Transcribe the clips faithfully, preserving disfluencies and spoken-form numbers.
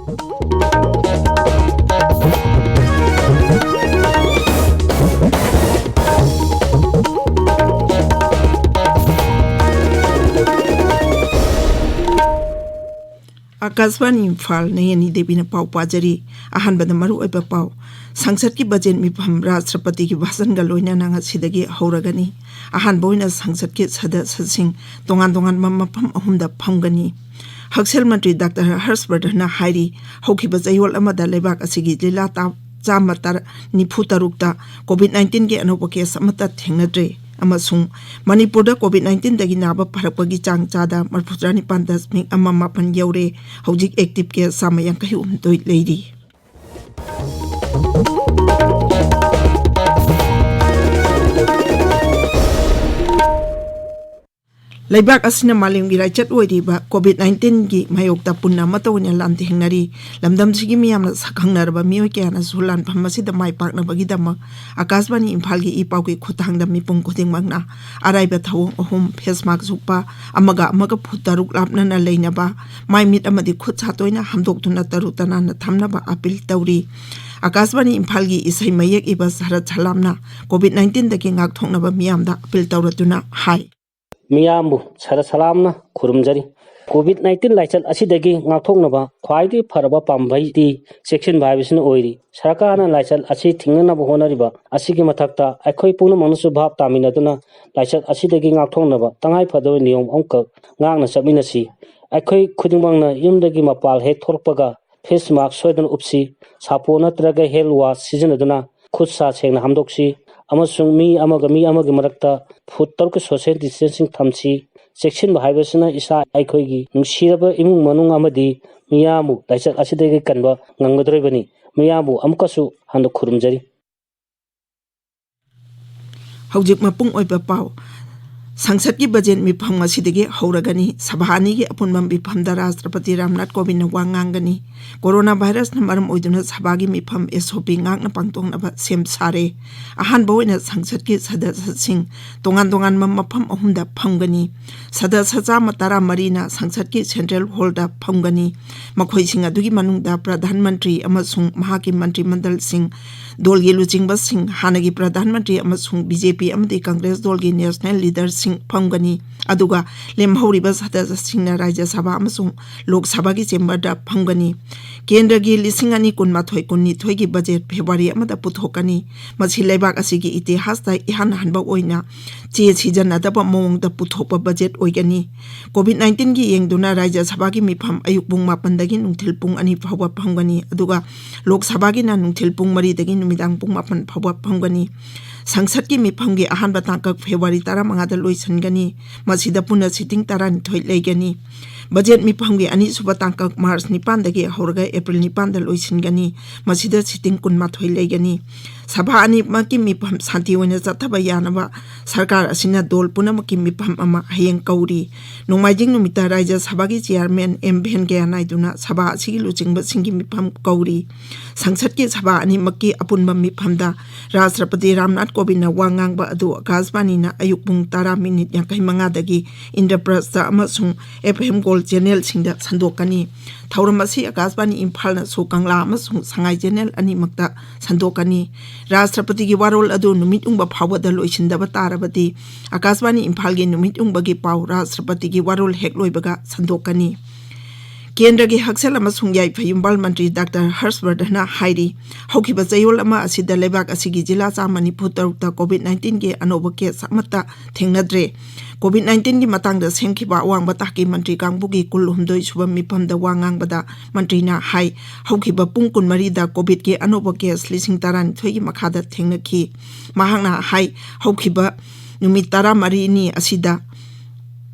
ꯑꯥꯀꯥꯁꯕꯥꯅꯤ ꯏꯝꯐꯥꯜ, ꯅꯌꯅꯤ ꯗꯦꯕꯤꯅ ꯄꯥꯎ ꯄꯥꯖꯔꯤ꯫ ꯑꯍꯥꯟꯕꯗ ꯃꯔꯨꯑꯣꯏꯕ ꯄꯥꯎ꯫ ꯁꯪꯁꯠꯀꯤ ꯕꯖꯦꯠ ꯃꯤꯐꯝ ꯔꯥꯁꯇ꯭ꯔꯄꯇꯤꯒꯤ ꯚꯥꯁꯟꯒ ꯂꯣꯏꯅꯅ ꯉꯁꯤꯗꯒꯤ ꯍꯧꯔꯒꯅꯤ꯫ ꯑꯍꯥꯟꯕ ꯑꯣꯏꯅ ꯁꯪꯁꯠꯀꯤ ꯁꯗꯁ꯭ꯌꯁꯤꯡ ꯇꯣꯉꯥꯟ ꯇꯣꯉꯥꯟꯕ ꯃꯐꯝ ꯑꯍꯨꯝꯗ ꯐꯝꯒꯅꯤ꯫ ꯍꯛꯁꯦꯜ ꯃꯟꯇ꯭ꯔꯤ ꯗꯥꯛꯇꯔ ꯍꯔꯁ ꯕꯔꯙꯟꯅ ꯍꯥꯏꯔꯤ, ꯍꯧꯈꯤꯕ ꯆꯌꯣꯜ ꯑꯃꯗ ꯂꯩꯕꯥꯛ ꯑꯁꯤꯒꯤ ꯖꯤꯂꯥ ꯇꯥ-, ꯆꯥꯝꯃ ꯇꯔꯥ, ꯅꯤꯐꯨ ꯇꯔꯨꯛꯇ ꯀꯣꯚꯤꯗ ꯅꯥꯏꯟꯇꯤꯟꯒꯤ ꯑꯅꯧꯕ ꯀꯦꯁ ꯑꯃꯠꯇ ꯊꯦꯡꯅꯗ꯭ꯔꯤ꯫ ꯑꯃꯁꯨꯡ ꯃꯅꯤꯄꯨꯔꯗ ꯀꯣꯚꯤꯗ ꯅꯥꯏꯟꯇꯤꯟꯗꯒꯤ ꯅꯥꯕ ꯐꯔꯛꯄꯒꯤ ꯆꯥꯡ ꯆꯥꯗ ꯃꯔꯤꯐꯨꯇꯔꯥ ꯅꯤꯄꯥꯟ ꯗꯁꯃꯤꯛ ꯑꯃ ꯃꯥꯄꯟ ꯌꯧꯔꯦ꯫ ꯍꯧꯖꯤꯛ ꯑꯦꯛꯇꯤꯚ ꯀꯦꯁ ꯆꯥꯝꯃ ꯌꯥꯡꯈꯩ ꯍꯨꯝꯗꯣꯏ ꯂꯩꯔꯤ꯫ ꯂꯩꯕꯥꯛ ꯑꯁꯤꯅ ꯃꯥꯂꯦꯝꯒꯤ ꯂꯥꯏꯆꯠ ꯑꯣꯏꯔꯤꯕ ꯀꯣꯚꯤꯗ ꯅꯥꯏꯟꯇꯤꯟꯒꯤ ꯃꯥꯌꯣꯛꯇ ꯄꯨꯟꯅ ꯑꯃꯠꯇ ꯑꯣꯏꯅ ꯂꯥꯟꯊꯦꯡꯅꯔꯤ꯫ ꯂꯝꯗꯝꯁꯤꯒꯤ ꯃꯤꯌꯥꯝꯅ ꯁꯛꯈꯪꯅꯔꯕ ꯃꯤꯑꯣꯏ ꯀꯌꯥꯅꯁꯨ ꯂꯥꯟꯐꯝ ꯑꯁꯤꯗ ꯃꯥꯏ ꯄꯥꯛꯅꯕꯒꯤꯗꯃꯛ ꯑꯥꯀꯥꯁꯕꯥꯅꯤ ꯏꯝꯐꯥꯜꯒꯤ ꯏ ꯄꯥꯎꯒꯤ ꯈꯨꯠꯊꯥꯡꯗ ꯃꯤꯄꯨꯝ ꯈꯨꯗꯤꯡꯃꯛꯅ ꯑꯔꯥꯏꯕ ꯊꯧꯑꯣꯡ ꯑꯍꯨꯝ: ꯐꯦꯁ ꯃꯥꯁ꯭ꯛ ꯎꯞꯄ, ꯑꯃꯒ ꯑꯃꯒ ꯐꯨꯠ ꯇꯔꯨꯛ ꯂꯥꯞꯅꯅ ꯂꯩꯅꯕ, ꯃꯥꯏ ꯃꯤꯠ ꯑꯃꯗꯤ ꯈꯨꯠ ꯁꯥ ꯇꯣꯏꯅ ꯍꯥꯝꯗꯣꯛꯇꯨꯅ ꯇꯔꯨ ꯇꯅꯥꯟꯅ ꯊꯝꯅꯕ ꯑꯄꯤꯜ ꯇꯧꯔꯤ꯫ ꯑꯥꯀꯥꯁꯕꯥꯅꯤ ꯏꯝꯐꯥꯜꯒꯤ ꯏꯁꯩ ꯃꯌꯦꯛ ꯏꯕ ꯁꯔꯠ ꯁꯂꯥꯝꯅ ꯀꯣꯚꯤꯗ ꯅꯥꯏꯟꯇꯤꯟꯗꯒꯤ ꯉꯥꯛꯊꯣꯛꯅꯕ ꯃꯤꯌꯥꯝꯗ ꯑꯄꯤꯜ ꯇꯧꯔꯗꯨꯅ ꯍꯥꯏ꯫ ꯃꯤꯌꯥꯝꯕꯨ ꯁꯔꯠ ꯁꯂꯥꯝꯅ ꯈꯨꯔꯨꯝꯖꯔꯤ꯫ ꯀꯣꯚꯤꯗ ꯅꯥꯏꯟꯇꯤꯟ ꯂꯥꯏꯆꯠ ꯑꯁꯤꯗꯒꯤ ꯉꯥꯛꯊꯣꯛꯅꯕ ꯈ꯭ꯋꯥꯏꯗꯒꯤ ꯐꯔꯕ ꯄꯥꯝꯕꯩꯗꯤ ꯆꯦꯛꯁꯤꯟꯕ ꯍꯥꯏꯕꯁꯤꯅ ꯑꯣꯏꯔꯤ꯫ ꯁꯔꯀꯥꯔꯅ ꯂꯥꯏꯆꯠ ꯑꯁꯤ ꯊꯤꯡꯅꯅꯕ ꯍꯣꯠꯅꯔꯤꯕ ꯑꯁꯤꯒꯤ ꯃꯊꯛꯇ, ꯑꯩꯈꯣꯏ ꯄꯨꯝꯅꯃꯛꯅꯁꯨ ꯚꯥꯞ ꯇꯥꯃꯤꯟꯅꯗꯨꯅ ꯂꯥꯏꯆꯠ ꯑꯁꯤꯗꯒꯤ ꯉꯥꯛꯊꯣꯛꯅꯕ ꯇꯉꯥꯏ ꯐꯗꯕ ꯅꯤꯌꯣꯝ ꯑꯃꯈꯛ ꯉꯥꯛꯅ ꯆꯠꯃꯤꯟꯅꯁꯤ꯫ ꯑꯩꯈꯣꯏ ꯈꯨꯗꯤꯡꯃꯛꯅ ꯌꯨꯝꯗꯒꯤ ꯃꯄꯥꯟ ꯍꯦꯛ ꯊꯣꯛꯂꯛꯄꯒ ꯐꯦꯁ ꯃꯥꯁ꯭ꯛ ꯁꯣꯏꯗꯅ ꯎꯞꯁꯤ꯫ ꯁꯥꯄꯣꯟ ꯅꯠꯇ꯭ꯔꯒ ꯍꯦꯟꯗ ꯋꯥꯁ ꯁꯤꯖꯤꯟꯅꯗꯨꯅ ꯈꯨꯠ ꯁꯥ ꯁꯦꯡꯅ ꯍꯥꯝꯗꯣꯛꯁꯤ ꯑꯃꯁꯨꯡ ꯃꯤ ꯑꯃꯒ ꯃꯤ ꯑꯃꯒꯤ ꯃꯔꯛꯇ ꯐꯨꯠ ꯇꯔꯨꯛꯀꯤ ꯁꯣꯁꯤꯌꯦꯜ ꯗꯤꯁꯇꯦꯟꯁꯤꯡ ꯊꯝꯁꯤ꯫ ꯆꯦꯛꯁꯤꯟꯕ ꯍꯥꯏꯕꯁꯤꯅ ꯏꯁꯥ, ꯑꯩꯈꯣꯏꯒꯤ ꯅꯨꯡꯁꯤꯔꯕ ꯏꯃꯨꯡ ꯃꯅꯨꯡ ꯑꯃꯗꯤ ꯃꯤꯌꯥꯝꯕꯨ ꯂꯥꯏꯆꯠ ꯑꯁꯤꯗꯒꯤ ꯀꯟꯕ ꯉꯝꯒꯗꯧꯔꯤꯕꯅꯤ꯫ ꯃꯤꯌꯥꯝꯕꯨ ꯑꯃꯨꯛꯀꯁꯨ ꯍꯟꯅ ꯈꯨꯔꯨꯝꯖꯔꯤ꯫ ꯍꯧꯖꯤꯛ ꯃꯄꯨꯡ ꯑꯣꯏꯕ ꯄꯥꯎ꯫ ꯁꯪꯁꯠꯀꯤ ꯕꯖꯦꯠ ꯃꯤꯐꯝ ꯉꯁꯤꯗꯒꯤ ꯍꯧꯔꯒꯅꯤ꯫ ꯁꯚꯥ ꯑꯅꯤꯒꯤ ꯑꯄꯨꯟꯕ ꯃꯤꯐꯝꯗ ꯔꯥꯁꯇ꯭ꯔꯄꯇꯤ ꯔꯥꯝꯅꯥꯊ ꯀꯣꯕꯤꯟꯗꯅ ꯋꯥ ꯉꯥꯡꯒꯅꯤ꯫ ꯀꯣꯔꯣꯅꯥ ꯚꯥꯏꯔꯁꯅ ꯃꯔꯝ ꯑꯣꯏꯗꯨꯅ ꯁꯚꯥꯒꯤ ꯃꯤꯐꯝ ꯑꯦꯁ ꯑꯣ ꯄꯤ ꯉꯥꯛꯅ ꯄꯥꯡꯊꯣꯛꯅꯕ ꯁꯦꯝ ꯁꯥꯔꯦ꯫ ꯑꯍꯥꯟꯕ ꯑꯣꯏꯅ ꯁꯪꯁꯠꯀꯤ ꯁꯗꯁ꯭ꯌꯁꯤꯡ ꯇꯣꯉꯥꯟ ꯇꯣꯉꯥꯟꯕ ꯃꯐꯝ ꯑꯍꯨꯝꯗ ꯐꯝꯒꯅꯤ꯫ ꯁꯗꯁ꯭ꯌ ꯆꯥꯝꯃ ꯇꯔꯥ ꯃꯔꯤꯅ ꯁꯪꯁꯠꯀꯤ ꯁꯦꯟꯇ꯭ꯔꯦꯜ ꯍꯣꯜꯗ ꯐꯝꯒꯅꯤ꯫ ꯃꯈꯣꯏꯁꯤꯡ ꯑꯗꯨꯒꯤ ꯃꯅꯨꯡꯗ ꯄ꯭ꯔꯙꯥꯟ ꯃꯟꯇ꯭ꯔꯤ ꯑꯃꯁꯨꯡ ꯃꯍꯥꯛꯀꯤ ꯃꯟꯇ꯭ꯔꯤ ꯃꯟꯗꯜꯁꯤꯡ, ꯗꯣꯜꯒꯤ ꯂꯨꯆꯤꯡꯕꯁꯤꯡ, ꯍꯥꯟꯅꯒꯤ ꯄ꯭ꯔꯙꯥꯟ ꯃꯟꯇ꯭ꯔꯤ ꯑꯃꯁꯨꯡ ꯕꯤ ꯖꯦ ꯄꯤ ꯑꯃꯗꯤ ꯀꯪꯒ꯭ꯔꯦꯁ ꯗꯣꯜꯒꯤ ꯅꯦꯁꯅꯦꯜ ꯂꯤꯗꯔꯁꯤꯡ ꯐꯝꯒꯅꯤ꯫ ꯑꯗꯨꯒ ꯂꯦꯝꯍꯧꯔꯤꯕ ꯁꯗꯁ꯭ꯌꯁꯤꯡꯅ ꯔꯥꯖ꯭ꯌ ꯁꯚꯥ ꯑꯃꯁꯨꯡ ꯂꯣꯛ ꯁꯚꯥꯒꯤ ꯆꯦꯝꯕꯔꯗ ꯐꯝꯒꯅꯤ꯫ ꯀꯦꯟꯗ꯭ꯔꯒꯤ ꯂꯤꯁꯤꯡ ꯑꯅꯤ ꯀꯨꯟꯃꯥꯊꯣꯏ ꯀꯨꯟꯅꯤꯊꯣꯏꯒꯤ ꯕꯖꯦꯠ ꯐꯦꯕ꯭ꯔꯨꯋꯥꯔꯤ ꯑꯃꯗ ꯄꯨꯊꯣꯛꯀꯅꯤ꯫ ꯃꯁꯤ ꯂꯩꯕꯥꯛ ꯑꯁꯤꯒꯤ ꯏꯇꯤꯍꯥꯁꯇ ꯏꯍꯥꯟ ꯍꯥꯟꯕ ꯑꯣꯏꯅ ꯆꯦ ꯁꯤꯖꯤꯟꯅꯗꯕ ꯃꯑꯣꯡꯗ ꯄꯨꯊꯣꯛꯄ ꯕꯖꯦꯠ ꯑꯣꯏꯒꯅꯤ꯫ ꯀꯣꯚꯤꯗ ꯅꯥꯏꯟꯇꯤꯟꯒꯤ ꯌꯦꯡꯗꯨꯅ ꯔꯥꯖ꯭ꯌ ꯁꯚꯥꯒꯤ ꯃꯤꯐꯝ ꯑꯌꯨꯛ ꯄꯨꯡ ꯃꯥꯄꯟꯗꯒꯤ ꯅꯨꯡꯊꯤꯜ ꯄꯨꯡ ꯑꯅꯤ ꯐꯥꯎꯕ ꯐꯝꯒꯅꯤ, ꯑꯗꯨꯒ ꯂꯣꯛ ꯁꯚꯥꯒꯤꯅ ꯅꯨꯡꯊꯤꯜ ꯄꯨꯡ ꯃꯔꯤꯗꯒꯤ ꯅꯨꯃꯤꯗꯥꯡ ꯄꯨꯡ ꯃꯥꯄꯟ ꯐꯥꯎꯕ ꯐꯝꯒꯅꯤ꯫ ꯁꯪꯁꯠꯀꯤ ꯃꯤꯐꯝꯒꯤ ꯑꯍꯥꯟꯕ ꯇꯥꯡꯀꯛ ꯐꯦꯕ꯭ꯔꯨꯋꯥꯔꯤ ꯇꯔꯥꯃꯉꯥꯗ ꯂꯣꯏꯁꯤꯟꯒꯅꯤ꯫ ꯃꯁꯤꯗ ꯄꯨꯟꯅ ꯁꯤꯇꯤꯡ ꯇꯔꯥꯅꯤꯊꯣꯏ ꯂꯩꯒꯅꯤ꯫ ꯕꯖꯦꯠ ꯃꯤꯐꯝꯒꯤ ꯑꯅꯤꯁꯨꯕ ꯇꯥꯡꯀꯛ ꯃꯥꯔꯆ ꯅꯤꯄꯥꯟꯗꯒꯤ ꯍꯧꯔꯒ ꯑꯦꯄ꯭ꯔꯤꯜ ꯅꯤꯄꯥꯟꯗ ꯂꯣꯏꯁꯤꯟꯒꯅꯤ꯫ ꯃꯁꯤꯗ ꯁꯤꯇꯤꯡ ꯀꯨꯟꯃꯥꯊꯣꯏ ꯂꯩꯒꯅꯤ꯫ ꯁꯚꯥ ꯑꯅꯤꯃꯛꯀꯤ ꯃꯤꯐꯝ ꯁꯥꯟꯇꯤ ꯑꯣꯏꯅ ꯆꯠꯊꯕ ꯌꯥꯅꯕ ꯁꯔꯀꯥꯔ ꯑꯁꯤꯅ ꯗꯣꯜ ꯄꯨꯝꯅꯃꯛꯀꯤ ꯃꯤꯐꯝ ꯑꯃ ꯍꯌꯦꯡ ꯀꯧꯔꯤ꯫ ꯅꯣꯡꯃꯥꯏꯖꯤꯡ ꯅꯨꯃꯤꯠꯇ ꯔꯥꯖ꯭ꯌ ꯁꯚꯥꯒꯤ ꯆꯤꯌꯥꯔꯃꯦꯟ ꯑꯦꯝ ꯚꯦꯟꯀꯌꯥ ꯅꯥꯏꯗꯨꯅ ꯁꯚꯥ ꯑꯁꯤꯒꯤ ꯂꯨꯆꯤꯡꯕꯁꯤꯡꯒꯤ ꯃꯤꯐꯝ ꯀꯧꯔꯤ꯫ ꯁꯪꯁꯠꯀꯤ ꯁꯚꯥ ꯑꯅꯤꯃꯛꯀꯤ ꯑꯄꯨꯟꯕ ꯃꯤꯐꯝꯗ ꯔꯥꯁꯇ꯭ꯔꯄꯇꯤ ꯔꯥꯝꯅꯥꯊ ꯀꯣꯕꯤꯟꯗꯅ ꯋꯥ ꯉꯥꯡꯕ ꯑꯗꯨ ꯑꯀꯥꯁꯕꯥꯅꯤꯅ ꯑꯌꯨꯛ ꯄꯨꯡ ꯇꯔꯥ ꯃꯤꯅꯤꯠ ꯌꯥꯡꯈꯩ ꯃꯉꯥꯗꯒꯤ ꯏꯟꯗ꯭ꯔꯄ꯭ꯔꯁꯇ ꯑꯃꯁꯨꯡ ꯑꯦꯐ ꯑꯦꯝ ꯒꯣꯜꯗ ꯆꯦꯅꯦꯜꯁꯤꯡꯗ ꯁꯟꯗꯣꯛꯀꯅꯤ꯫ ꯊꯧꯔꯝ ꯑꯁꯤ ꯑꯀꯥꯁꯕꯥꯅꯤ ꯏꯝꯐꯥꯜꯅꯁꯨ ꯀꯪꯂꯥ ꯑꯃꯁꯨꯡ ꯁꯉꯥꯏ ꯆꯦꯅꯦꯜ ꯑꯅꯤꯃꯛꯇ ꯁꯟꯗꯣꯛꯀꯅꯤ꯫ ꯔꯥꯁꯇ꯭ꯔꯄꯇꯤꯒꯤ ꯋꯥꯔꯣꯜ ꯑꯗꯨ ꯅꯨꯃꯤꯠ ꯌꯨꯡꯕ ꯐꯥꯎꯕꯗ ꯂꯣꯏꯁꯤꯟꯗꯕ ꯇꯥꯔꯕꯗꯤ ꯑꯀꯥꯁꯕꯥꯅꯤ ꯏꯝꯐꯥꯜꯒꯤ ꯅꯨꯃꯤꯠ ꯌꯨꯡꯕꯒꯤ ꯄꯥꯎ ꯔꯥꯁꯇ꯭ꯔꯄꯇꯤꯒꯤ ꯋꯥꯔꯣꯜ ꯍꯦꯛ ꯂꯣꯏꯕꯒ ꯁꯟꯗꯣꯛꯀꯅꯤ꯫ ꯀꯦꯟꯗ꯭ꯔꯒꯤ ꯍꯛꯁꯦꯜ ꯑꯃꯁꯨꯡ ꯌꯥꯏꯐ ꯌꯨꯝꯕꯥꯜ ꯃꯟꯇ꯭ꯔꯤ ꯗꯥꯛꯇꯔ ꯍꯔꯁ ꯕꯔꯙꯟꯅ ꯍꯥꯏꯔꯤ, ꯍꯧꯈꯤꯕ ꯆꯌꯣꯜ ꯑꯃ ꯑꯁꯤꯗ ꯂꯩꯕꯥꯛ ꯑꯁꯤꯒꯤ ꯖꯤꯂꯥ ꯆꯥꯝꯃ ꯅꯤꯐꯨ ꯇꯔꯨꯛꯇ ꯀꯣꯚꯤꯗ ꯅꯥꯏꯟꯇꯤꯟꯒꯤ ꯑꯅꯧꯕ ꯀꯦꯁ ꯑꯃꯠꯇ ꯊꯦꯡꯅꯗ꯭ꯔꯦ꯫ ꯀꯣꯚꯤꯗ ꯅꯥꯏꯟꯇꯤꯟꯒꯤ ꯃꯇꯥꯡꯗ ꯁꯦꯝꯈꯤꯕ ꯑꯋꯥꯡꯕ ꯊꯥꯛꯀꯤ ꯃꯟꯇ꯭ꯔꯤ ꯀꯥꯡꯕꯨꯒꯤ ꯀꯨꯟꯍꯨꯝꯗꯣꯏ ꯁꯨꯕ ꯃꯤꯐꯝꯗ ꯋꯥ ꯉꯥꯡꯕꯗ ꯃꯟꯇ꯭ꯔꯤꯅ ꯍꯥꯏ, ꯍꯧꯈꯤꯕ ꯄꯨꯡ ꯀꯨꯟꯃꯔꯤꯗ ꯀꯣꯚꯤꯗꯀꯤ ꯑꯅꯧꯕ ꯀꯦꯁ ꯂꯤꯁꯤꯡ ꯇꯔꯥꯅꯤꯊꯣꯏꯒꯤ ꯃꯈꯥꯗ ꯊꯦꯡꯅꯈꯤ꯫ ꯃꯍꯥꯛꯅ ꯍꯥꯏ, ꯍꯧꯈꯤꯕ ꯅꯨꯃꯤꯠ ꯇꯔꯥꯃꯔꯤꯅꯤ ꯑꯁꯤꯗ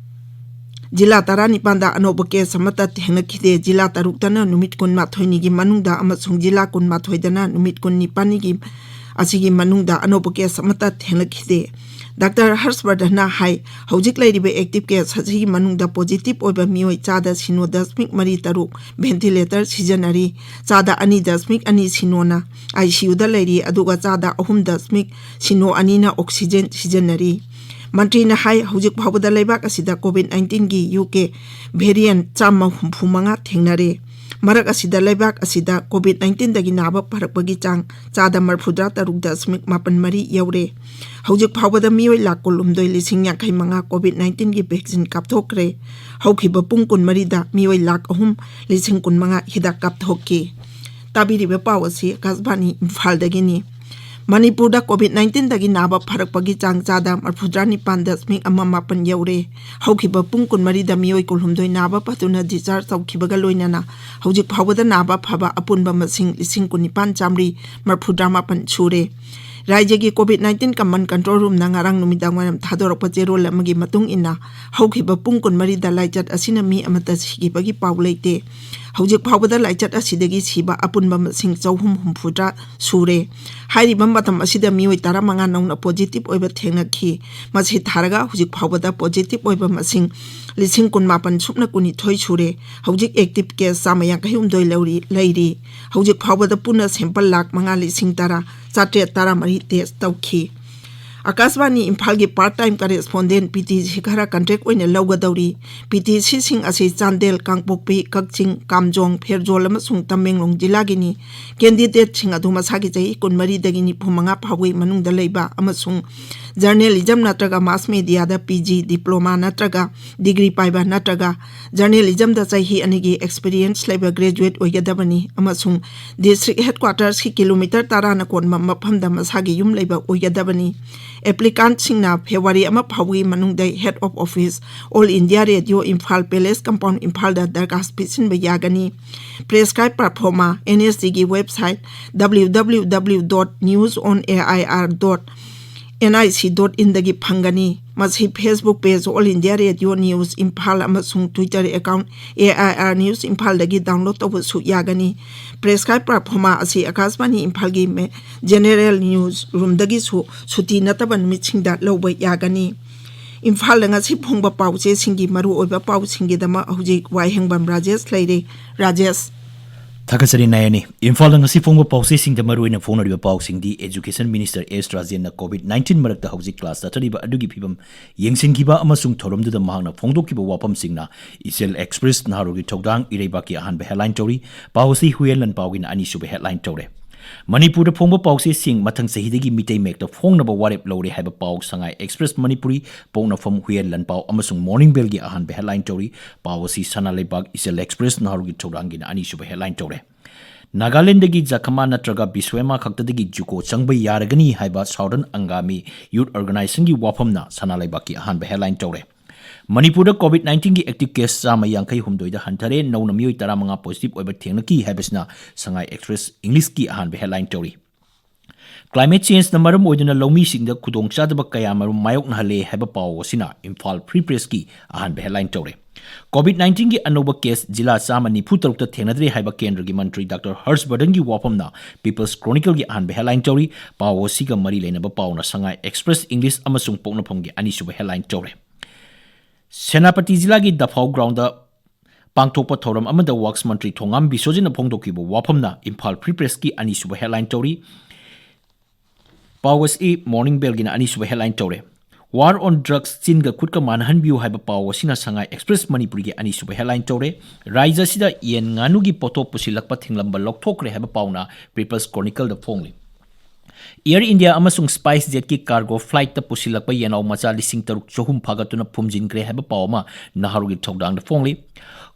ꯖꯤꯂꯥ ꯇꯔꯥꯅꯤꯄꯥꯟꯗ ꯑꯅꯧꯕ ꯀꯦꯁ ꯑꯃꯠꯇ ꯊꯦꯡꯅꯈꯤꯗꯦ꯫ ꯖꯤꯂꯥ ꯇꯔꯨꯛꯇꯅ ꯅꯨꯃꯤꯠ ꯀꯨꯟꯃꯥꯊꯣꯏꯅꯤꯒꯤ ꯃꯅꯨꯡꯗ ꯑꯃꯁꯨꯡ ꯖꯤꯂꯥ ꯀꯨꯟꯃꯥꯊꯣꯏꯗꯅ ꯅꯨꯃꯤꯠ ꯀꯨꯟꯅꯤꯄꯥꯟꯅꯤꯒꯤ ꯑꯁꯤꯒꯤ ꯃꯅꯨꯡꯗ ꯑꯅꯧꯕ ꯀꯦꯁ ꯑꯃꯠꯇ ꯊꯦꯡꯅꯈꯤꯗꯦ꯫ ꯗꯥꯛꯇꯔ ꯍꯔꯁꯕꯔꯙꯟꯅ ꯍꯥꯏ, ꯍꯧꯖꯤꯛ ꯂꯩꯔꯤꯕ active case ꯑꯁꯤꯒꯤ ꯃꯅꯨꯡꯗ positive ꯑꯣꯏꯕ ꯃꯤꯑꯣꯏ ꯆꯥꯗ ꯁꯤꯅꯣ ꯗꯁꯃꯤꯛ ꯃꯔꯤ ꯇꯔꯨꯛ ventilator ꯁꯤꯖꯤꯟꯅꯔꯤ, ꯆꯥꯗ ꯑꯅꯤ ꯗꯁꯃꯤꯛ ꯑꯅꯤ ꯁꯤꯅꯣꯅ ICUꯗ ꯂꯩꯔꯤ, ꯑꯗꯨꯒ ꯆꯥꯗ ꯑꯍꯨꯝ ꯗꯁꯃꯤꯛ ꯁꯤꯅꯣ ꯑꯅꯤꯅ oxygen ꯁꯤꯖꯤꯟꯅꯔꯤ꯫ ꯃꯟꯇ꯭ꯔꯤꯅ ꯍꯥꯏ, ꯍꯧꯖꯤꯛ ꯐꯥꯎꯕꯗ ꯂꯩꯕꯥꯛ ꯑꯁꯤꯗ COVID nineteenꯒꯤ UK variant ꯆꯥꯝꯃ ꯍꯨꯝꯐꯨ ꯃꯉꯥ ꯊꯦꯡꯅꯔꯦ꯫ ꯃꯔꯛ ꯑꯁꯤꯗ ꯂꯩꯕꯥꯛ ꯑꯁꯤꯗ COVID nineteenꯗꯒꯤ ꯅꯥꯕ ꯐꯔꯛꯄꯒꯤ ꯆꯥꯡ ꯆꯥꯗ ꯃꯔꯐꯨꯇꯔꯥ ꯇꯔꯨꯛ ꯗꯁꯃꯤꯛ ꯃꯥꯄꯟ ꯃꯔꯤ ꯌꯧꯔꯦ꯫ ꯍꯧꯖꯤꯛ ꯐꯥꯎꯕꯗ ꯃꯤꯑꯣꯏ ꯂꯥꯈ ꯀꯨꯟꯍꯨꯝꯗꯣꯏ ꯂꯤꯁꯤꯡ ꯌꯥꯡꯈꯩ ꯃꯉꯥ COVID nineteenꯒꯤ vaccine ꯀꯥꯞꯊꯣꯛꯈ꯭ꯔꯦ꯫ ꯍꯧꯈꯤꯕ ꯄꯨꯡ ꯀꯨꯟꯃꯔꯤꯗ ꯃꯤꯑꯣꯏ ꯂꯥꯈ ꯑꯍꯨꯝ ꯂꯤꯁꯤꯡ ꯀꯨꯟꯃꯉꯥ ꯍꯤꯗꯥꯛ ꯀꯥꯞꯊꯣꯛꯈꯤ꯫ ꯇꯥꯕꯤꯔꯤꯕ ꯄꯥꯎ ꯑꯁꯤ ꯑꯀꯥꯁꯕꯥꯅꯤ ꯏꯝꯐꯥꯜꯗꯒꯤꯅꯤ꯫ ꯃꯅꯤꯄꯨꯔꯗ COVID nineteenꯗꯒꯤ ꯅꯥꯕ ꯐꯔꯛꯄꯒꯤ ꯆꯥꯡ ꯆꯥꯗ ꯃꯔꯐꯨꯇꯔꯥ ꯅꯤꯄꯥꯟ ꯗꯁꯃꯤꯛ ꯑꯃ ꯃꯥꯄꯟ ꯌꯧꯔꯦ꯫ ꯍꯧꯈꯤꯕ ꯄꯨꯡ ꯀꯨꯟꯃꯔꯤꯗ ꯃꯤꯑꯣꯏ ꯀꯨꯟꯍꯨꯝꯗꯣꯏ ꯅꯥꯕ ꯐꯗꯨꯅ discharge ꯇꯧꯈꯤꯕꯒ ꯂꯣꯏꯅꯅ ꯍꯧꯖꯤꯛ ꯐꯥꯎꯕꯗ ꯅꯥꯕ ꯐꯕ ꯑꯄꯨꯟꯕ ꯃꯁꯤꯡ ꯂꯤꯁꯤꯡ ꯀꯨꯟꯅꯤꯄꯥꯟ ꯆꯥꯃꯔꯤ ꯃꯔꯐꯨꯇꯔꯥ ꯃꯥꯄꯟ ꯁꯨꯔꯦ꯫ ꯔꯥꯖ꯭ꯌꯒꯤ COVID nineteen command control roomꯅ ꯉꯔꯥꯡ ꯅꯨꯃꯤꯗꯥꯡ ꯋꯥꯏꯔꯝ ꯊꯥꯗꯣꯔꯛꯄ ꯆꯦꯔꯣꯜ ꯑꯃꯒꯤ ꯃꯇꯨꯡ ꯏꯟꯅ, ꯍꯧꯈꯤꯕ ꯄꯨꯡ ꯀꯨꯟꯃꯔꯤꯗ ꯂꯥꯏꯆꯠ ꯑꯁꯤꯅ ꯃꯤ ꯑꯃꯠꯇ ꯁꯤꯈꯤꯕꯒꯤ ꯄꯥꯎ ꯂꯩꯇꯦ꯫ ꯍꯧꯖꯤꯛ ꯐꯥꯎꯕꯗ ꯂꯥꯏꯆꯠ ꯑꯁꯤꯗꯒꯤ ꯁꯤꯕ ꯑꯄꯨꯟꯕ ꯃꯁꯤꯡ ꯆꯍꯨꯝ ꯍꯨꯝꯐꯨꯇꯔꯥ ꯁꯨꯔꯦ꯫ ꯍꯥꯏꯔꯤꯕ ꯃꯇꯝ ꯑꯁꯤꯗ ꯃꯤꯑꯣꯏ ꯇꯔꯥꯃꯉꯥ ꯅꯧꯅ positive ꯑꯣꯏꯕ ꯊꯦꯡꯅꯈꯤ꯫ ꯃꯁꯤ ꯊꯥꯔꯒ ꯍꯧꯖꯤꯛ ꯐꯥꯎꯕꯗ positive ꯑꯣꯏꯕ ꯃꯁꯤꯡ ꯂꯤꯁꯤꯡ ꯀꯨꯟꯃꯥꯄꯟ ꯁꯨꯞꯅ ꯀꯨꯟꯅꯤꯊꯣꯏ ꯁꯨꯔꯦ꯫ ꯍꯧꯖꯤꯛ active case ꯆꯥꯝꯃ ꯌꯥꯡꯈꯩ ꯍꯨꯝꯗꯣꯏ ꯂꯧꯔꯤ, ꯂꯩꯔꯤ꯫ ꯍꯧꯖꯤꯛ ꯐꯥꯎꯕꯗ ꯄꯨꯟꯅ sample ꯂꯥꯈ ꯃꯉꯥ ꯂꯤꯁꯤꯡ ꯇꯔꯥ ꯆꯥꯇ꯭ꯔꯦꯠ ꯇꯔꯥꯃꯔꯤ test ꯇꯧꯈꯤ꯫ ꯑꯀꯥꯁꯕꯥꯅꯤ ꯏꯝꯐꯥꯜꯒꯤ part time correspondent PT ꯁꯤ ꯈꯔ contract ꯑꯣꯏꯅ ꯂꯧꯒꯗꯧꯔꯤ꯫ PTCꯁꯤꯡ ꯑꯁꯤ ꯆꯥꯟꯗꯦꯜ, ꯀꯥꯡꯄꯣꯛꯄꯤ, ꯀꯛꯆꯤꯡ, ꯀꯥꯝꯖꯣꯡ, ꯐꯦꯔꯖꯣꯜ ꯑꯃꯁꯨꯡ ꯇꯃꯦꯡꯂꯣꯡ ꯖꯤꯂꯥꯒꯤꯅꯤ꯫ Candidateꯁꯤꯡ ꯑꯗꯨ ꯃꯁꯥꯒꯤ ꯆꯍꯤ ꯀꯨꯟꯃꯔꯤꯗꯒꯤ ꯅꯤꯐꯨꯃꯉꯥ ꯐꯥꯎꯕꯒꯤ ꯃꯅꯨꯡꯗ ꯂꯩꯕ ꯑꯃꯁꯨꯡ journalism ꯅꯠꯇ꯭ꯔꯒ mass mediaꯗ PG, diploma ꯅꯠꯇ꯭ꯔꯒ degree ꯄꯥꯏꯕ ꯅꯠꯇ꯭ꯔꯒ journalismꯗ ꯆꯍꯤ ꯑꯅꯤꯒꯤ experience ꯂꯩꯕ graduate ꯑꯣꯏꯒꯗꯕꯅꯤ ꯑꯃꯁꯨꯡ district headquartersꯀꯤ kilometre ꯇꯔꯥꯅ ꯀꯣꯟꯕ ꯃꯐꯝꯗ ꯃꯁꯥꯒꯤ ꯌꯨꯝ ꯂꯩꯕ ꯑꯣꯏꯒꯗꯕꯅꯤ꯫ Applicantꯁꯤꯡꯅ February ꯑꯃ ꯐꯥꯎꯕꯒꯤ ꯃꯅꯨꯡꯗ Head of Office, All India Radio, Imphal Palace Compound, ꯏꯝꯐꯥꯜꯗ ꯗꯔꯈꯥꯁ ꯄꯤꯁꯤꯟꯕ ꯌꯥꯒꯅꯤ꯫ Prescribed performa, NSDꯒꯤ website www.newsonair.nic.inꯗꯒꯤ ꯐꯪꯒꯅꯤ꯫ ꯃꯁꯤ Facebook page All India Radio News Imphal ꯑꯃꯁꯨꯡ Twitter account A I R News ꯏꯝꯐꯥꯜꯗꯒꯤ download ꯇꯧꯕꯁꯨ ꯌꯥꯒꯅꯤ꯫ Prescribed performa ꯑꯁꯤ ꯑꯀꯥꯁꯕꯥꯅꯤ ꯏꯝꯐꯥꯜꯒꯤ ꯃꯦ-, general news roomꯗꯒꯤꯁꯨ ꯁꯨꯇꯤ ꯅꯠꯇꯕ ꯅꯨꯃꯤꯠꯁꯤꯡꯗ ꯂꯧꯕ ꯌꯥꯒꯅꯤ꯫ ꯏꯝꯐꯥꯜꯗ ꯉꯁꯤ ꯐꯣꯡꯕ ꯄꯥꯎꯆꯦꯁꯤꯡꯒꯤ ꯃꯔꯨꯑꯣꯏꯕ ꯄꯥꯎꯁꯤꯡꯒꯤꯗꯃꯛ ꯍꯧꯖꯤꯛ ꯋꯥꯍꯦꯡꯕꯝ ꯔꯥꯖꯦꯁ ꯂꯩꯔꯦ꯫ ꯔꯥꯖꯦꯁ꯫ ꯊꯥꯒꯠꯆꯔꯤ ꯅꯥꯌꯥꯅꯤ꯫ ꯏꯝꯐꯥꯜꯗ ꯉꯁꯤ ꯐꯣꯡꯕ ꯄꯥꯎꯆꯦꯁꯤꯡꯗ ꯃꯔꯨꯑꯣꯏꯅ ꯐꯣꯡꯅꯔꯤꯕ ꯄꯥꯎꯁꯤꯡꯗꯤ, Education Minister S ꯔꯥꯖꯦꯟꯅ COVID nineteen ꯃꯔꯛꯇ ꯍꯧꯖꯤꯛ class ꯆꯠꯊꯔꯤꯕ ꯑꯗꯨꯒꯤ ꯐꯤꯕꯝ ꯌꯦꯡꯁꯤꯟꯈꯤꯕ ꯑꯃꯁꯨꯡ ꯊꯧꯔꯝꯗꯨꯗ ꯃꯍꯥꯛꯅ ꯐꯣꯡꯗꯣꯛꯈꯤꯕ ꯋꯥꯐꯝꯁꯤꯡꯅ ꯏꯆꯦꯜ Express ꯅꯍꯥꯔꯣꯜꯒꯤ ꯊꯧꯗꯥꯡ ꯏꯔꯩꯕꯥꯛꯀꯤ ꯑꯍꯥꯟꯕ headline ꯇꯧꯔꯤ꯫ ꯄꯥꯎ ꯑꯁꯤ ꯍꯨꯌꯦꯟ ꯂꯟꯄꯥꯎꯒꯤꯅ ꯑꯅꯤꯁꯨꯕ headline ꯇꯧꯔꯦ꯫ ꯃꯅꯤꯄꯨꯔꯗ ꯐꯣꯡꯕ ꯄꯥꯎꯆꯦꯁꯤꯡ ꯃꯊꯪ ꯆꯍꯤꯗꯒꯤ ꯃꯤꯇꯩ ꯃꯌꯦꯛꯇ ꯐꯣꯡꯅꯕ ꯋꯥꯔꯦꯞ ꯂꯧꯔꯦ ꯍꯥꯏꯕ ꯄꯥꯎ ꯁꯉꯥꯏ Express ꯃꯅꯤꯄꯨꯔꯤ, ꯄꯣꯛꯅꯐꯝ ꯍꯨꯌꯦꯟ ꯂꯟꯄꯥꯎ ꯑꯃꯁꯨꯡ Morning Bellꯒꯤ ꯑꯍꯥꯟꯕ headline ꯇꯧꯔꯤ꯫ ꯄꯥꯎ ꯑꯁꯤ ꯁꯅꯥ ꯂꯩꯕꯥꯛ, ꯏꯆꯦꯜ Express ꯅꯍꯥꯔꯣꯜꯒꯤ ꯊꯧꯗꯥꯡꯒꯤꯅ ꯑꯅꯤꯁꯨꯕ headline ꯇꯧꯔꯦ꯫ ꯅꯥꯒꯥꯂꯦꯟꯗꯒꯤ ꯖꯈꯃꯥ ꯅꯠꯇ꯭ꯔꯒ ꯕꯤꯁ꯭ꯋꯦꯃꯥ ꯈꯛꯇꯗꯒꯤ JUCO ꯆꯪꯕ ꯌꯥꯔꯒꯅꯤ ꯍꯥꯏꯕ Southern Angami Youth Organizationꯒꯤ ꯋꯥꯐꯝꯅ ꯁꯅꯥ ꯂꯩꯕꯥꯛꯀꯤ ꯑꯍꯥꯟꯕ headline ꯇꯧꯔꯦ꯫ ꯃꯅꯤꯄꯨꯔꯗ COVID nineteenꯒꯤ active case ꯆꯥꯝꯃ ꯌꯥꯡꯈꯩ ꯍꯨꯝꯗꯣꯏꯗ ꯍꯟꯊꯔꯦ, ꯅꯧꯅ ꯃꯤꯑꯣꯏ ꯇꯔꯥꯃꯉꯥ positive ꯑꯣꯏꯕ ꯊꯦꯡꯅꯈꯤ ꯍꯥꯏꯕꯁꯤꯅ ꯁꯉꯥꯏ Express Englishꯀꯤ ꯑꯍꯥꯟꯕ headline ꯇꯧꯔꯤ꯫ Climate changeꯅ ꯃꯔꯝ ꯑꯣꯏꯗꯨꯅ ꯂꯧꯃꯤꯁꯤꯡꯗ ꯈꯨꯗꯣꯡꯆꯥꯗꯕ ꯀꯌꯥꯃꯔꯨꯝ ꯃꯥꯌꯣꯛꯅꯍꯜꯂꯦ ꯍꯥꯏꯕ ꯄꯥꯎ ꯑꯁꯤꯅ ꯏꯝꯐꯥꯜ Free Pressꯀꯤ ꯑꯍꯥꯟꯕ headline ꯇꯧꯔꯦ꯫ COVID nineteenꯒꯤ ꯑꯅꯧꯕ case ꯖꯤꯂꯥ ꯆꯥꯝꯃ ꯅꯤꯐꯨ ꯇꯔꯨꯛꯇ ꯊꯦꯡꯅꯗ꯭ꯔꯦ ꯍꯥꯏꯕ ꯀꯦꯟꯗ꯭ꯔꯒꯤ ꯃꯟꯇ꯭ꯔꯤ ꯗꯥꯛꯇꯔ ꯍꯔꯁ ꯕꯔꯙꯟꯒꯤ ꯋꯥꯐꯝꯅ People's Chronicleꯒꯤ ꯑꯍꯥꯟꯕ headline ꯇꯧꯔꯤ꯫ ꯄꯥꯎ ꯑꯁꯤꯒ ꯃꯔꯤ ꯂꯩꯅꯕ ꯄꯥꯎꯅ ꯁꯉꯥꯏ Express English ꯑꯃꯁꯨꯡ ꯄꯣꯛꯅꯐꯝꯒꯤ ꯑꯅꯤꯁꯨꯕ headline ꯇꯧꯔꯦ꯫ ꯁꯦꯅꯥꯄꯇꯤ ꯖꯤꯂꯥꯒꯤ ꯗꯐꯥꯎ groundꯗ ꯄꯥꯡꯊꯣꯛꯄ ꯊꯧꯔꯝ ꯑꯃꯗ Works ꯃꯟꯇ꯭ꯔꯤ ꯊꯣꯉꯥꯝ ꯕꯤꯁ꯭ꯋꯖꯤꯠꯅ ꯐꯣꯡꯗꯣꯛꯈꯤꯕ ꯋꯥꯐꯝꯅ ꯏꯝꯐꯥꯜ Free Pressꯀꯤ ꯑꯅꯤꯁꯨꯕ headline ꯇꯧꯔꯤ꯫ ꯄꯥꯎ ꯑꯁꯤ Morning Bellꯒꯤꯅ ꯑꯅꯤꯁꯨꯕ headline ꯇꯧꯔꯦ꯫ War on drugs, ꯆꯤꯟꯒ ꯈꯨꯠꯀ ꯃꯥꯟꯅꯍꯟꯕꯤꯌꯨ ꯍꯥꯏꯕ ꯄꯥꯎ ꯑꯁꯤꯅ ꯁꯉꯥꯏ Express ꯃꯅꯤꯄꯨꯔꯤꯒꯤ ꯑꯅꯤꯁꯨꯕ headline ꯇꯧꯔꯦ꯫ ꯔꯥꯏꯖ꯭ꯌ ꯑꯁꯤꯗ ꯌꯦꯟ ꯉꯥꯅꯨꯒꯤ ꯄꯣꯠꯊꯣꯛ ꯄꯨꯁꯤꯜꯂꯛꯄ ꯊꯤꯡꯂꯝꯕ ꯂꯧꯊꯣꯛꯈ꯭ꯔꯦ ꯍꯥꯏꯕ ꯄꯥꯎꯅ People's Chronicleꯗ ꯐꯣꯡꯂꯤ꯫ Air India ꯑꯃꯁꯨꯡ SpiceJetꯀꯤ cargo flightꯇ ꯄꯨꯁꯤꯜꯂꯛꯄ ꯌꯦꯅꯥꯎ ꯃꯆꯥ ꯂꯤꯁꯤꯡ ꯇꯔꯨꯛ ꯆꯍꯨꯝ ꯐꯥꯒꯠꯇꯨꯅ ꯐꯨꯝꯖꯤꯟꯈ꯭ꯔꯦ ꯍꯥꯏꯕ ꯄꯥꯎ ꯑꯃ ꯅꯍꯥꯔꯣꯜꯒꯤ ꯊꯧꯗꯥꯡꯗ ꯐꯣꯡꯂꯤ꯫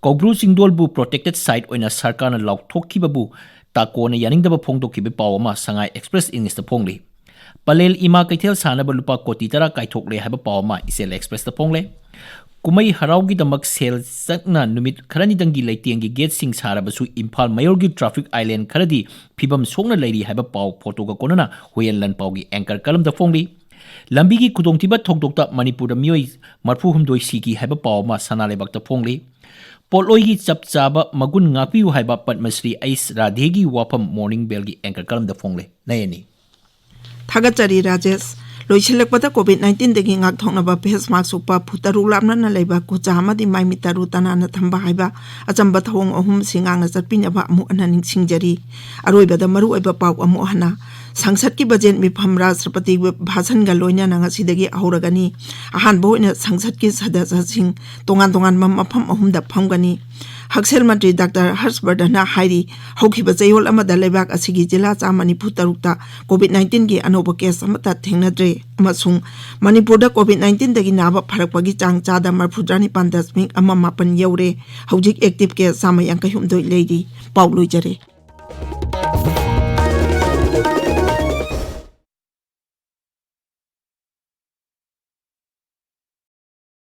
ꯀꯧꯕ꯭ꯔꯨ ꯆꯤꯡꯗꯣꯜꯕꯨ protected site ꯑꯣꯏꯅ ꯁꯔꯀꯥꯔꯅ ꯂꯥꯎꯊꯣꯛꯈꯤꯕꯕꯨ ꯇꯥꯀꯣꯅ ꯌꯥꯅꯤꯡꯗꯕ ꯐꯣꯡꯗꯣꯛꯈꯤꯕ ꯄꯥꯎ ꯑꯃ ꯁꯉꯥꯏ Express Englishꯇ ꯐꯣꯡꯂꯤ꯫ ꯄꯂꯦꯜ ꯏꯃꯥ ꯀꯩꯊꯦꯜ ꯁꯥꯅꯕ ꯂꯨꯄꯥ ꯀꯣꯇꯤ ꯇꯔꯥ ꯀꯥꯏꯊꯣꯛꯂꯦ ꯍꯥꯏꯕ ꯄꯥꯎ ꯑꯃ ꯏꯆꯦꯜ Expressꯇ ꯐꯣꯡꯂꯦ꯫ ꯀꯨꯝꯍꯩ ꯍꯔꯥꯎꯒꯤꯗꯃꯛ ꯁꯦꯜ ꯆꯪꯅ ꯅꯨꯃꯤꯠ ꯈꯔꯅꯤꯗꯪꯒꯤ ꯂꯩꯇꯦꯡꯒꯤ gateꯁꯤꯡ ꯁꯥꯔꯕꯁꯨ ꯏꯝꯐꯥꯜ ꯃꯌꯣꯔꯒꯤ traffic island ꯈꯔꯗꯤ ꯐꯤꯕꯝ ꯁꯣꯛꯅ ꯂꯩꯔꯤ ꯍꯥꯏꯕ ꯄꯥꯎ photoꯒ ꯀꯣꯟꯅꯅ ꯍꯨꯌꯦꯟ ꯂꯟꯄꯥꯎꯒꯤ anchor columnꯗ ꯐꯣꯡꯂꯤ꯫ ꯂꯝꯕꯤꯒꯤ ꯈꯨꯗꯣꯡꯊꯤꯕ ꯊꯧꯗꯣꯛꯇ ꯃꯅꯤꯄꯨꯔꯗ ꯃꯤꯑꯣꯏ ꯃꯔꯤꯐꯨ ꯍꯨꯝꯗꯣꯏ ꯁꯤꯈꯤ ꯍꯥꯏꯕ ꯄꯥꯎ ꯑꯃ ꯁꯅꯥ ꯂꯩꯕꯥꯛꯇ ꯐꯣꯡꯂꯤ꯫ ꯄꯣꯠꯂꯣꯏꯒꯤ ꯆꯞ ꯆꯥꯕ ꯃꯒꯨꯟ ꯉꯥꯛꯄꯤꯌꯨ ꯍꯥꯏꯕ ꯄꯗꯃꯁ꯭ꯔꯤ ꯑꯩꯁ ꯔꯥꯙꯦꯒꯤ ꯋꯥꯐꯝ ꯃꯣꯔꯅꯤꯡ ꯕꯦꯜꯒꯤ ꯑꯦꯡꯀꯔ ꯀꯂꯝꯗ ꯐꯣꯡꯂꯦ꯫ ꯅꯌꯅꯤ꯫ ꯊꯥꯒꯠꯆꯔꯤ ꯔꯥꯖꯦꯁ꯫ ꯂꯣꯏꯁꯤꯜꯂꯛꯄꯗ COVID nineteenꯗꯒꯤ ꯉꯥꯛꯊꯣꯛꯅꯕ ꯐꯦꯁ ꯃꯥꯛꯁ ꯎꯞꯄ, ꯐꯨꯠ ꯇꯔꯨꯛ ꯂꯥꯞꯅꯅ ꯂꯩꯕ, ꯈꯨꯠꯁꯥ ꯑꯃꯗꯤ ꯃꯥꯏ ꯃꯤꯠ ꯇꯔꯨ ꯇꯅꯥꯟꯅ ꯊꯝꯕ ꯍꯥꯏꯕ ꯑꯆꯝꯕ ꯊꯧꯑꯣꯡ ꯑꯍꯨꯝꯁꯤ ꯉꯥꯛꯅ ꯆꯠꯄꯤꯅꯕ ꯑꯃꯨꯛ ꯍꯟꯅ ꯅꯤꯡꯁꯤꯡꯖꯔꯤ꯫ ꯑꯔꯣꯏꯕꯗ ꯃꯔꯨꯑꯣꯏꯕ ꯄꯥꯎ ꯑꯃꯨꯛ ꯍꯟꯅ꯫ ꯁꯪꯁꯠꯀꯤ ꯕꯖꯦꯠ ꯃꯤꯐꯝ ꯔꯥꯁꯇ꯭ꯔꯄꯇꯤꯒꯤ ꯚꯥꯁꯟꯒ ꯂꯣꯏꯅꯅ ꯉꯁꯤꯗꯒꯤ ꯍꯧꯔꯒꯅꯤ꯫ ꯑꯍꯥꯟꯕ ꯑꯣꯏꯅ ꯁꯪꯁꯠꯀꯤ ꯁꯗꯁ꯭ꯌꯁꯤꯡ ꯇꯣꯉꯥꯟ ꯇꯣꯉꯥꯟꯕ ꯃꯐꯝ ꯑꯍꯨꯝꯗ ꯐꯝꯒꯅꯤ꯫ ꯍꯛꯁꯦꯜ ꯃꯟꯇ꯭ꯔꯤ ꯗꯥꯛꯇꯔ ꯍꯔꯁ ꯕꯔꯙꯟꯅ ꯍꯥꯏꯔꯤ, ꯍꯧꯈꯤꯕ ꯆꯌꯣꯜ ꯑꯃꯗ ꯂꯩꯕꯥꯛ ꯑꯁꯤꯒꯤ ꯖꯤꯂꯥ ꯆꯥꯝꯃ ꯅꯤꯐꯨ ꯇꯔꯨꯛꯇ COVID nineteenꯒꯤ ꯑꯅꯧꯕ ꯀꯦꯁ ꯑꯃꯠꯇ ꯊꯦꯡꯅꯗ꯭ꯔꯦ ꯑꯃꯁꯨꯡ ꯃꯅꯤꯄꯨꯔꯗ COVID nineteenꯗꯒꯤ ꯅꯥꯕ ꯐꯔꯛꯄꯒꯤ ꯆꯥꯡ ꯆꯥꯗ ꯃꯔꯤꯐꯨꯇꯔꯥꯅꯤꯄꯥꯟ ꯗꯁꯃꯤꯛ ꯑꯃ ꯃꯥꯄꯟ ꯌꯧꯔꯦ꯫ ꯍꯧꯖꯤꯛ ꯑꯦꯛꯇꯤꯚ ꯀꯦꯁ ꯆꯥꯝꯃ ꯌꯥꯡꯈꯩ ꯍꯨꯝꯗꯣꯏ ꯂꯩꯔꯤ꯫ ꯄꯥꯎ ꯂꯣꯏꯖꯔꯦ꯫